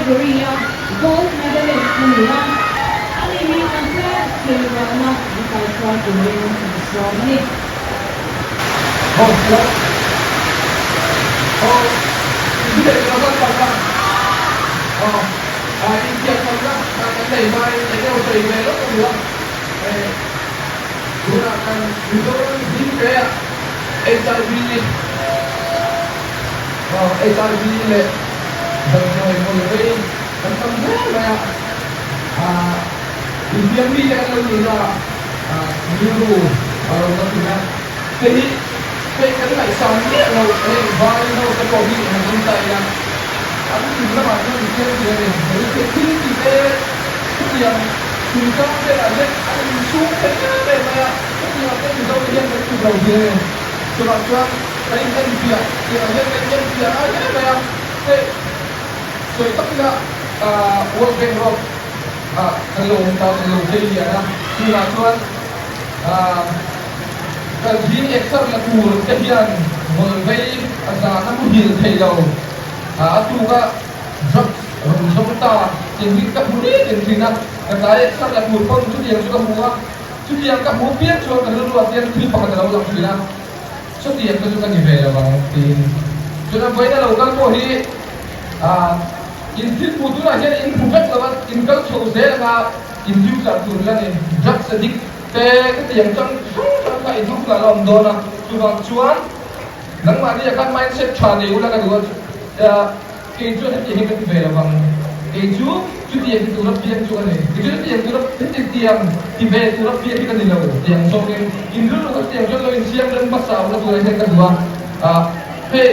category-a gold medalist a ni a, ani hi kan flag chilruahna min kaihruai turin kan sawm a ni. Tunah kan Mizoram zingte-ah HIV HIV leh damdawi mawlvei kan tam hle mai a, infiam mite kan lo nihna rilru a lo la thin a, hei hi hei kan ngaihsan miah lo hei vai ho te pawh hi han en ta ila an tum lamah chuan infiam thin a ni, hei thil tih te Chutiang chungchang velah hian an insum thei em em mai a, chutiangah chuan Mizo te hian kan tluk lo hle. Chuvang chuan kan inenfiah tiangah hian kan inenfiah ngai hle mai a, hei sawi tak ila World Bank rawk ah kan lo awm ta, kan lo phei lian a, tunah chuan kan zing exer la tur te hian ngawlvei a zan a muhil thei lo, a tuka Drugs rawn zawng ta tih hi ka hmu reng reng thin a, ka tlai ah thar la tur pawn chutiang chu ka hmu a, chutiang ka hmuh piang chuan ka rilru ah hian thil pakhat a lo lang thin a, chutiang te chu ka ni ve lo ang tiin. Chuan a vawiin a lo kal pawh hi ah in thil hmuh tunah hian in hmu vek lo a, in kal chho zel anga in future tur la ni. Drugs addict te ka tiang chang hrang hrang kha in hmang hunah la awm dawn a, chuvang chuan nangmahni ah khan mindset tha nei ula ka duh a, Kei chuan hetiang hi ka ti ve lo vang. Kei chu chutiang ti tura piang chu ka ni. Kei chu chutiang tura heti tiang ti ve tura piang hi ka ni lo tiang zawkin in rilru kha chutiang chuan lo insiam reng hmasa awmna turah hian ka duh a. Ah, hei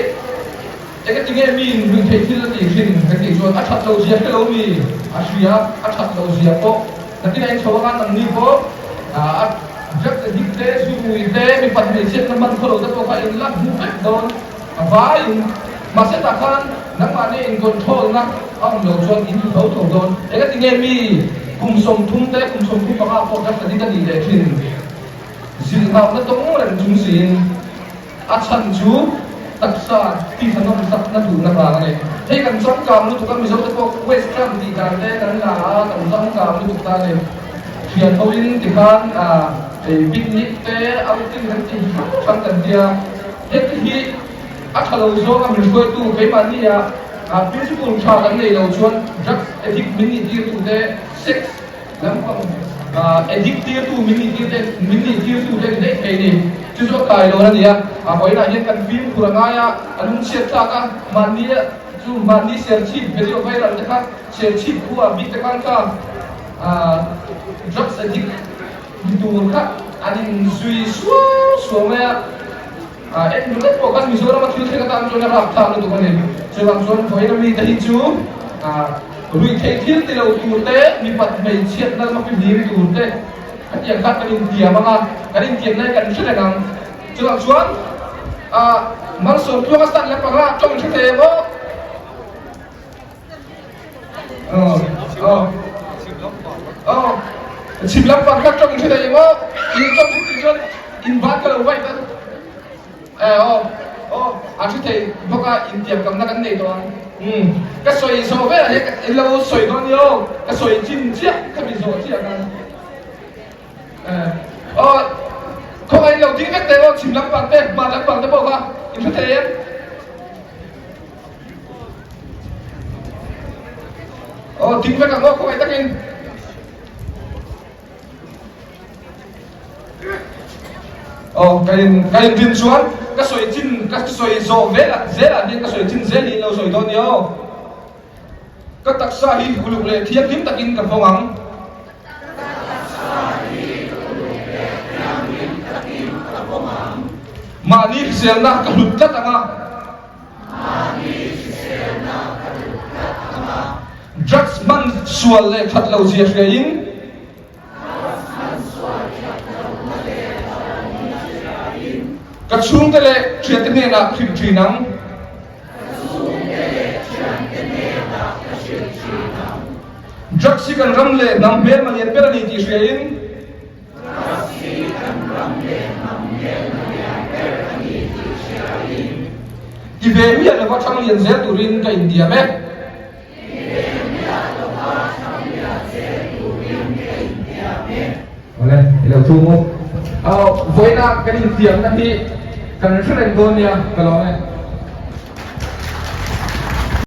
engati nge mi in ruih theih thil a tih thin ka tih chuan a that lo zia hre lo mi a hria, a that lo zia pawh nakin a inchho anga nangni pawh ah a drug addict te, zu rui te, mipat hmeichhiatna hman khaw lo te pawh kha in la hmu vek dawn. A vaiin, mahse tah khan nangmahni in control na a awm lo chuan in ti tho tho dawn. Engati nge mi kum 30 te, kum 35 pawh ka study ka nih leh thin. Zilhnauna tawng reng chung siin a chhan chu taksa tihsanawm sakna duhna vang a ni. Hei kan changkang lutuk a, Mizo te pawh western tih dan te kan la a, kan changkang lutuk ta a ni. Thian hoin tikhan picnic te, outing kan tih hrang hrang kan tia. Heti hi a tha lo zawng a min hruaitu keimahni ah principle tha kan nei lo chuan drugs addict min nih tir tu te, sex lampang addict tir tu min nih tir te min nih tir tu te ni daih thei ni. Chu chu a kai lo a ni a, a vawiinah hian kan fimkhur a ngai a, a lungchhiat tlak a, mahni chu mahni serchhip video viral te kha serchhip khua bik te khan kha drugs addict Ni tur kha an in zui suau suau mai a, en ringawt pawh khan Mizoram a thil thleng atan chuan a rapthlak lutuk a ni. Chuvang chuan vawiin a mite hi chu ruihtheih thil ti lo tur te, mipat hmeichhiatna lama fihlim tur te khatiang khan kan intiam ang a, kan intiamna hi kan hre reng ang. Chuvang chuan Malsawmtluanga stand leh panga tawng hre thei em aw? Chhim lam pang kha tawng hre thei emaw in tawng hre thei chuan in ban ka lo vaih ta aw aw a hre thei bawk a in tiam kamna kan nei tawh ang ka sawi zawh velah hian in lo sawi dawn ni aw ka sawi chin chiah ka mi zawh chiah khan aw khawngaih in lo ding vek teh aw chhim lam pang te hmar lam pang te pawh kha in hre thei em. Aw ding vek ang aw khawngaih takin. Aw ka in ka in din chuan ka sawi chin ka sawi zawh velah zelah hian ka sawi chin zel hi in lo sawi dawn nia aw. Ka taksa hi uluk leh thianghlim takin ka vawng ang. Ka taksa hi uluk leh thianghlim takin ka vawng ang. Mahni hriselna ka hlut tlat ang a. Mahni hriselna ka hlut tlat ang a. Drugs hman sual leh that lo zia hriain. Drugs hman sual that lohna leh hlauhawmna hriain. Ka chhungte leh thiante hnenah hrilh thin ang. Ka chhungte leh thiante hnenah ka hrilh thin ang. Drugs hi kan ram leh hnam hmelma lian ber a ni tih hriain. Drugs hi kan ram leh hnam hmelma lian ber a ni tih hriain. Ti ve miah lova thang lian zel turin ka intiam e. Ti ve. Awle, i lo thu mu. Vawiina kan infiamna hi kan hre reng dawn nia, ka lawm e.